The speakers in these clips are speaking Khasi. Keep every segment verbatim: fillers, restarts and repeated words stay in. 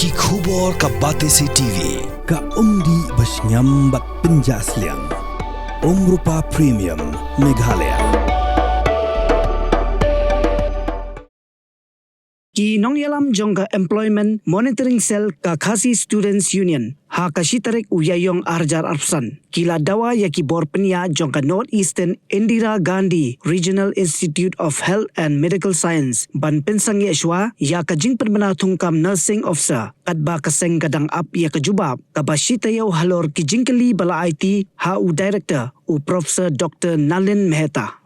Ki khubor ka Batesi T V, ka umdih ba shngiam bad pynjah sliang. Umrupa Premium, Meghalaya. Ki nongïalam jong ka Employment Monitoring Cell ka Khasi Students Union, ha ka shi tarik u Ïaïong arhajar arphew san, ki la dawa ïa ki bor pynïaid jong ka North Eastern Indira Gandhi Regional Institute of Health and Medical Science ban pynsangeh shuwa ïa ka jingpynbna thungkam nursing officer, katba ka seng ka dang ap ïa ka jubab kaba shi taïew halor ki jingkylli ba la aiti ha u director, u Professor Doctor Nalin Mehta.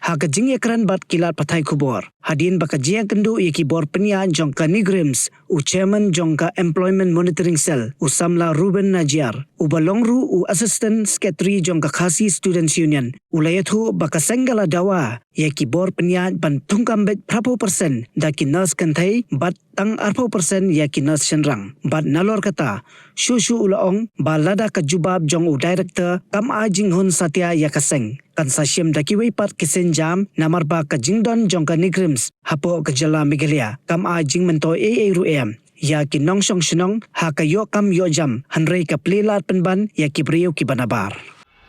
Ha ka jingïakren bad ki lad pathai khubor hadien ba ka jingïakynduh ïa ki bor pynïaid jong ka NEIGRIHMS, u chairman jong ka Employment Monitoring Cell, u samla Reuben Najiar, uba long ruh u assistant secretary jong ka Khasi Students Union, u la ïathuh ba ka seng ka la dawa ïa ki bor pynïaid ban thungkam beit phra phew percent da ki nurse kynthei bad tang arphew percent ïa ki nurse shynrang. Bad nalor kata, shuh shuh u la ong ba lada ka jubab jong u director kam ai jinghun satia ïa ka seng, kan sa shim da kiwei pat ki sienjam, namar ba ka jingdon jong ka NEIGRIHMS hapoh ka jylla Meghalaya kam ai jingmyntoi ei ei ruh em ïa ki nongshong shnong ha ka ïoh kam ïoh jam, hynrei ka plie lad pynban ïa ki briew kiba nabar.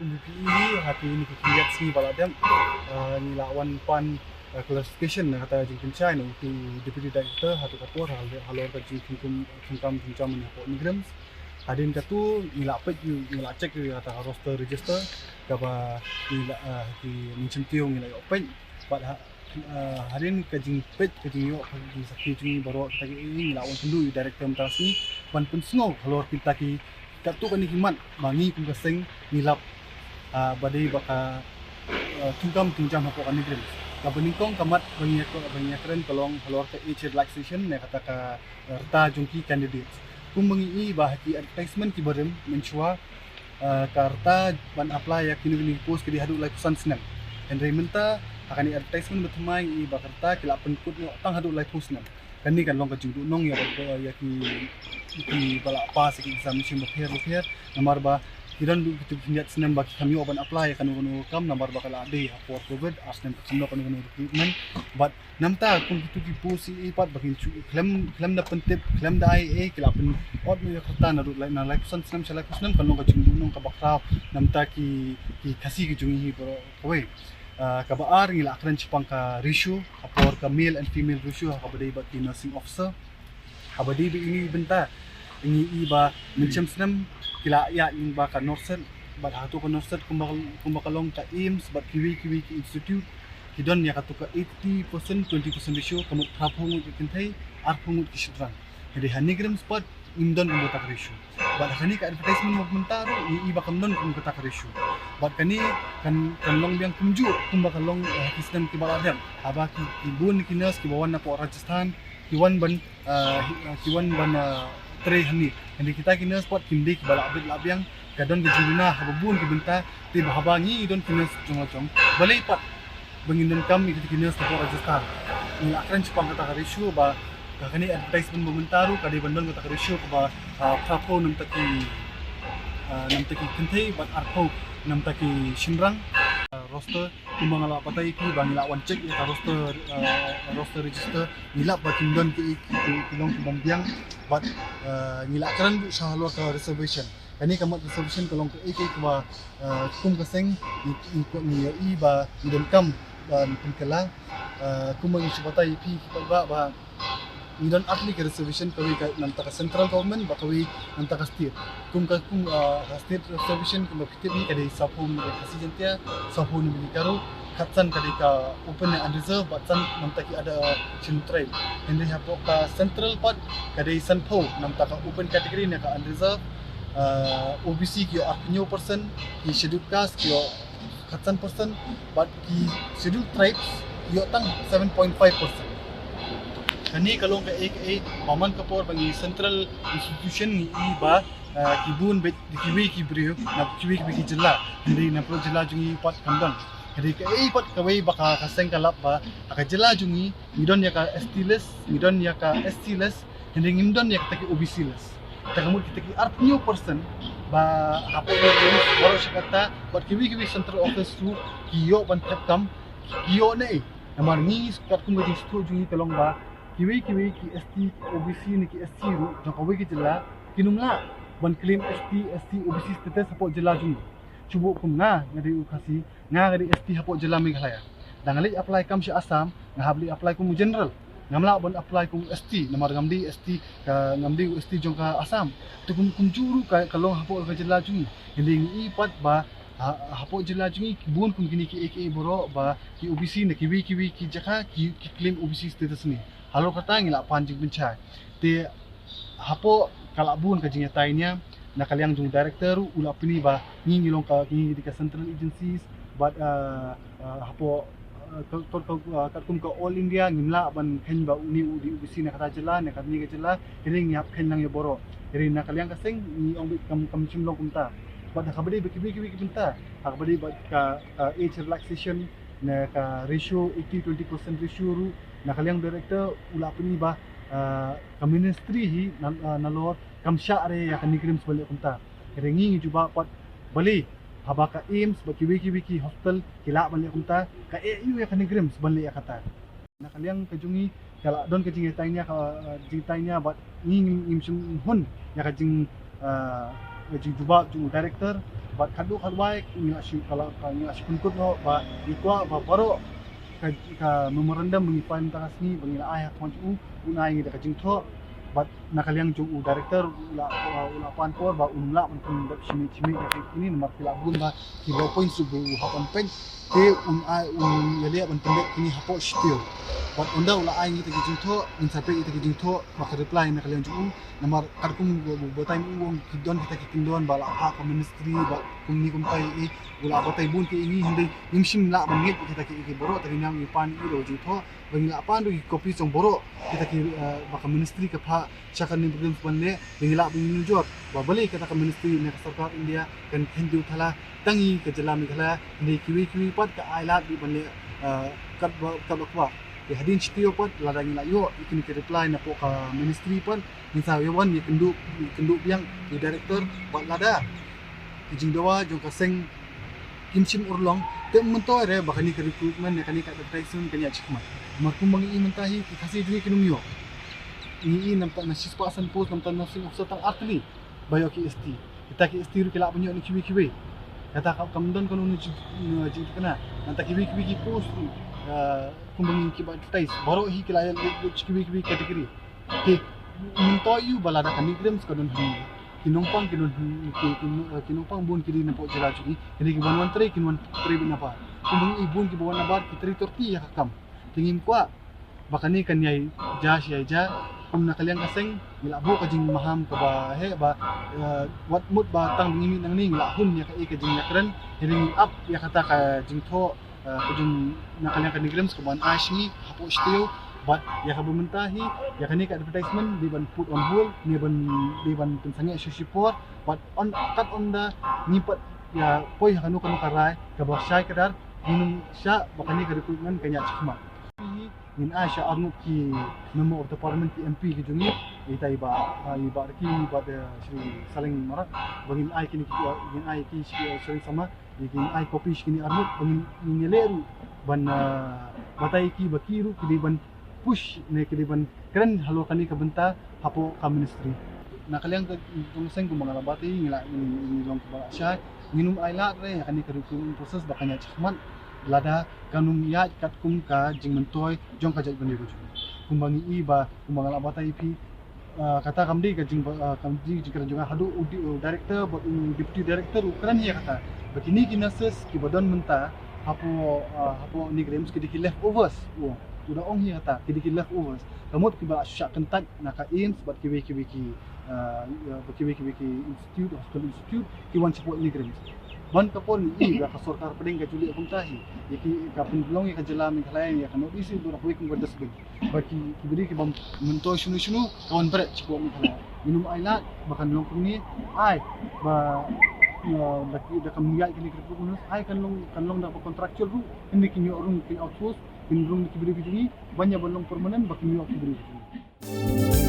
Kum phi i hi, ha kine ki khyndiat sngi ba la dep, ah, ngi la wan pan, ah, clarification na kata ka jingpynshai na utu u Deputy Director ha tu ka por, ha, halor ka jingthungkam, thungkam thungkam na hapoh NEIGRIHMS. Hadien katu ngi la peit ïa u, ngi la check ïa u ha kata ka roster register kaba ngi la, ah, ki mynsiem taïew ngi la ïoh peit. Bad ha, ah, hadien ka jingpeit, ka jingïoh, ka jingsakhi jong ngi baroh kita ki, ngi la wan kynduh ïa u director mynta ka sngi ban pynsngew halor kita ki, katto katne ki mat ba ngi kum ka seng ngi lap, ah, ba dei ba ka, ah, thungkam thungjam hapoh ka NEIGRIHMS. Kaba nyngkong ka mat ba ngi ïa, ba ngi ïakren ka long halor ka age relaxation ne kata ka, ah, rta jong ki candidates. Kum ba ngi i ba ha ki advertisement kiba rim mynshuwa, ah, ka rta ban apply ïa kino kino ki post ka dei haduh laiphew san snem. Hynrei mynta ha kane advertisement ba thymmai ngi i ba ka rta ki la pynkut noh tang haduh laiphew snem. Kane kan long ka jingduhnong ïa ba, ïa ki, ki ba la pass ïa ki examination bapher bapher, namar ba ki don ruh kitu ki khyndiat snem ba ki kam ïoh ban apply ïa kano kano ka kam, namar ba ka la dei ha por covid, ar snem ka kam noh kano kano recruitment. Bad namta kum kitu ki post i pat ba kin shu khlem, khlem da pyntip, khlem da ai ei, ki la pynot noh ïa ka rta naduh lai, na laiphew san snem sha laiphew snem, kan long ka jingduhnong kaba khraw namta ki, ki Khasi ki jong ngi hi baroh kawei. Ah, kaba ar ngi la kren shaphang ka ratio, ha por ka male and female ratio, ha kaba dei bad ki nursing officer. Haba dei ba ine i bynta ngi i ba mynshem snem ki la ïaid lyngba ka NORCET, bad hato ka NORCET kumba, kumba ka long ka AIIMS bad kiwei kiwei ki institute, ki don ïa kato ka eighty percent twenty percent ratio, ka mut phra phew ngut ki kynthei, ar phew ngut ki shynrang. Hynrei ha NEIGRIHMS pat ngim don kumba kata ka ratio. Bad ha kane ka advertisement ba mynta ruh ngi i ba kam don kumba kata ka ratio. Bad kane kan, kan long biang kumjuh kumba ka long, eh, ha ki snem kiba la dep. Haba ki, ki bun ki nurse kiba wan napoh Rajasthan, ki wan ban, ah, hi-, ah, ki wan ban, ah, trei hangne. Hynrei kita ki nurse pat kim dei kiba lah bit lah biang, ka don ka jingduna ha ba bun ki bynta, te ba haba ngi don ki nurse jong la jong. Balei pat ba ngin donkam ïa kita ki nurse napoh Rajasthan. Ngi la kren shaphang kata ka ratio ba ha kane advertisement ba mynta ruh ka dei ban don kata ka ratio kaba, ah, phra phew namta ki, ah, namta ki kynthei bad ar phew namta ki shynrang. Ah, roster, kumba nga la batai ïa phi ba ngi la wan check ïa ka roster, ah, roster register, ngi lap ba kim don ki, ki, ki, ki long ki bym biang, bad, ah, ngi la kren ruh sha halor ka reservation. Kane ka mut reservation ka long kaei kaei kaba, ah, kum ka seng ngi, ngi, ngi ïohi ba ngi donkam ban pynkylla, ah, kumba ngi shu batai ïa phi ki paidbah ba ngi don ar tylli ki reservation, kawei ka namta ka central government bad kawei namta ka state. Kum ka, kum, ah, ka state reservation kumba phi tip hi ka dei sawphew namar ka Khasi Jaiñtia, sawphew namar ka Garo, khatsan ka dei ka open ne unreserved bad san namta ki other, ah, Scheduled Tribe. Hynrei hapoh ka central pat ka dei sanphew namta ka open category ne ka unreserved, ah, O B C ki ïoh arphew hynñiew percent, ki Scheduled Caste ki ïoh khatsan percent, bad ki Scheduled Tribes ïoh tang seven point five percent. Kane ka long kaei kaei ba man ka por ba ngi central institution ngi i ba, ah, ki bun beit kiwei ki briew na kiwei kiwei ki jylla, hynrei na baroh jylla jong ngi pat kam don. Hynrei kaei pat kawei ba ka, ka seng ka lap ba ha ka jylla jong ngi ngi don ïa ka S T list, ngi don ïa ka S C list, hynrei ngim don ïa kata ki O B C list. Te ka mut kita ki arphew hynñiew percent ba hapoh baroh shi katta bad kiwei kiwei central office ruh ki ïoh ban thep kam, ki ïoh ne ei? Namar ngi katkum ka jingsngewthuh jong ngi ka long ba Kiwei kiwei ki S T, O B C ne ki S C ruh jong kawei ka jylla kin ym lah ban claim S T, S C, O B C status hapoh jylla jong ngi. Shu buh kum nga, nga dei u Khasi, nga, nga dei S T hapoh jylla Meghalaya. Da nga leit apply kam sha Assam, nga hap leit apply kum u general. Ngam lah ban apply kum S T, namar ngam dei S T, ka, ngam dei u S T jong ka Assam. Te kum, kumjuh ruh ka, ka long hapoh ka jylla jong ngi. Hynrei ngi i pat ba ha, hapoh jylla jong ngi bun kum kine kiei kiei baroh ba ki O B C na kiwei kiwei ki jaka ki, ki claim O B C status ne. Halor kata ngi lah pan jingpynshai. Te hapoh ka lah bun ka jingïatai nia, na ka liang jong u director u lah pyni ba ngi, ngi long ka, ngi dei ka central agencies, bad, ah, ah, hapoh, ah, ka, ka, ka, ah, katkum ka All India ngim lah ban kheiñ ba une u dei O B C na kata jylla, na kane ka jylla, hynrei ngi hap kheiñ lang ïa baroh. Hynrei na ka liang ka seng ngi ong beit kam, kam shym long kumta. Bad ha kaba dei bad kiwei kiwei ki bynta, ha kaba dei bad ka, ka age relaxation, na ka ratio, eighty twenty percent ratio ruh, na ka liang director u lah pyni ba, ah, ka ministry hi na, ah, nalor kam shah re ïa ka NEIGRIHMS ban leh kumta. Hynrei ngi, ngi jubab pat balei haba ka AIIMS bad kiwei kiwei ki hospital ki lah ban leh kumta, ka eh aiu ïa ka NEIGRIHMS ban leh ïa kata. Na ka liang ka jong ngi ka lah don ka jingïatai nia, ka, ah, jingïatai nia bad ngi ngim, ngim shym hun ïa ka jing, ah, ka jingjubab jong u director, bad khatduh khatwai ngi lah shu, ka lah, ka, ngi lah shu pynkut noh ba ngi kwah ba baroh ka, ka memorandum ba ngi file mynta ka sngi ba ngi la ai ha khmat u, un ai ngi da ka jingthoh. Bad na ka liang jong u director u la, u la pan por ba un lah ban pyndep shimiet shimiet ïa kine namar ki lah bun ba ki raw points ruh ba u hap ban peit. Te un ai, un ïaleh ban pyndep kine hapoh shi taïew. Bad ynda u la ai ngi kita ki jingthoh, ngin sa peit kita ki jingthoh ba ka reply na ka liang jong u. Namar katkum u, u, u batai u ong ki don kita ki kyndon ba la phah ka ministry ba kumne kumtai, eh, u la batai bun ki ïa ngi, hynrei ngim shym lah ban ngeit kita ki, ki baroh. Te ngi ïa ngi pan ïa u jingthoh ba ngi lah pan ruh ki copy jong baroh kita ki, eh, ba ka ministry ka phah sha ka NEIGRIHMS ban leh, ba ngi lah ban nujor ba balei kata ka ministry ne ka sorkar India kan kheiñ thala tang ïa ka jylla Meghalaya, hynrei kiwei kiwei pat ka ai lad ban leh, eh, katba, katba kwah. Te hadien shi taïew pat lada ngi la ïoh ïa kine ki reply napoh ka ministry pat, ngin sa ïa wan ïakynduh, ïakynduh biang ïa u director bad lada ki jingdawa jong ka seng kim shym urlong, te mynta re ba kane ka recruitment ne kane ka advertisement kan ïaid shakhmat. Namar kumba ngi i mynta hi ki Khasi jong ngi kin ym ïoh. Ngi i namta na shispah san post namta nursing officer tang ar tylli ba ïoh ki S T. Kita ki S T ruh ki lah ban ïoh na kiwei kiwei. Kata ka kam don kano kano jing, jingkena. Namta kiwei kiwei ki post ruh, ah, kumba ngi, kiba advertise baroh hi ki lah ïoh kiwei kiwei category. Te mynta ïa u ba lada ka NEIGRIHMS ka don hangne, ki nongpang ki don hangne, ki, ki, ki nongpang bun ki dei napoh jylla jong ngi, ki dei kiban wan trei, kin wan trei beit nabar. Kumba ngi i bun kiba wan nabar ki trei torti ïa ka kam. Te ngim kwah ba kane kan ïai jia shi ïai jia. Kum na ka liang ka seng ngi la buh ka jingmaham kaba heh ba, eh, wat mut ba tang ba ngi mih nangne ngi la hun ïa kaei ka jingïakren, hynrei ngi ap ïa kata ka jingthoh, eh, ka jong na ka liang ka NEIGRIHMS kaban ai sha ngi hapoh shi taïew. Bad ïa kaba mynta hi, ïa kane ka advertisement dei ban put on hold, ne ban, dei ban pynsangeh shuh shipor. Bad on, kat ynda ngi pat ïa poi ha kano kano ka rai kaba shai kdar, ngin ym shah ba kane ka recruitment kan ïaid shakhmat. Ngin ai sha arngut ki member of the parliament, ki M P ki jong ngi, ita i Bah, ah, i Bah Ricky bad, eh, Shri Saleng Marak, ba ngin ai kine ki, ngin ai ki Shri, eh, Saleng Sama, ngin ai copy sha kine arngut ba ngin, ngin ïaleh ruh ban, ah, batai ki ba ki ruh ki dei ban push ne ki dei ban kren halor kane ka bynta hapoh ka ministry. Na ka liang ka jong ka seng kumba nga la batai ngi la, ngi, ngi long kiba la shai, ngin ym ai lad re ïa kane ka recruitment process ba kan ïaid shakhmat lada kan ym ïaid katkum ka jingmyntoi jong ka jaitbynriew ka jong ngi. Kumba ngi i ba, kumba nga la batai ïa phi, ah, kata kam dei ka jing, ah, kam dei ka jingkren jong nga, haduh u di-, u director bad u deputy director u kren ïa kata ba kine ki nurses kiba don mynta hapoh, ah, hapoh NEIGRIHMS ki dei ki leftovers. U, u da ong ïa kata ki dei ki leftovers. Ka mut kiba la shu shah kyntait na ka AIIMS bad kiwei kiwei ki, ah, bad kiwei kiwei ki institute, hospital institute, ki wan shapoh NEIGRIHMS. Ban ka por ngi i ba ka sorkar pdeng ka ju leh kumta hi ïa ki, ka pynlong ïa ka jylla Meghalaya, ïa ka North East, ïa ka dusbin. Ba ki, ki briew kiba myntoi shano shano ka wan bret shapoh Meghalaya. Ngin ym ai lad ba kan long kumne, ai ba, eh, ba ki, da kam ïaid kine ki recruitment, ai kan long, kan long da ba contractual ruh, hynrei kin ïoh rung kin outsource, kin rung da ki briew ki jong ngi, ban ïa ban long permanent ba kin ïoh ki briew ki jong ngi.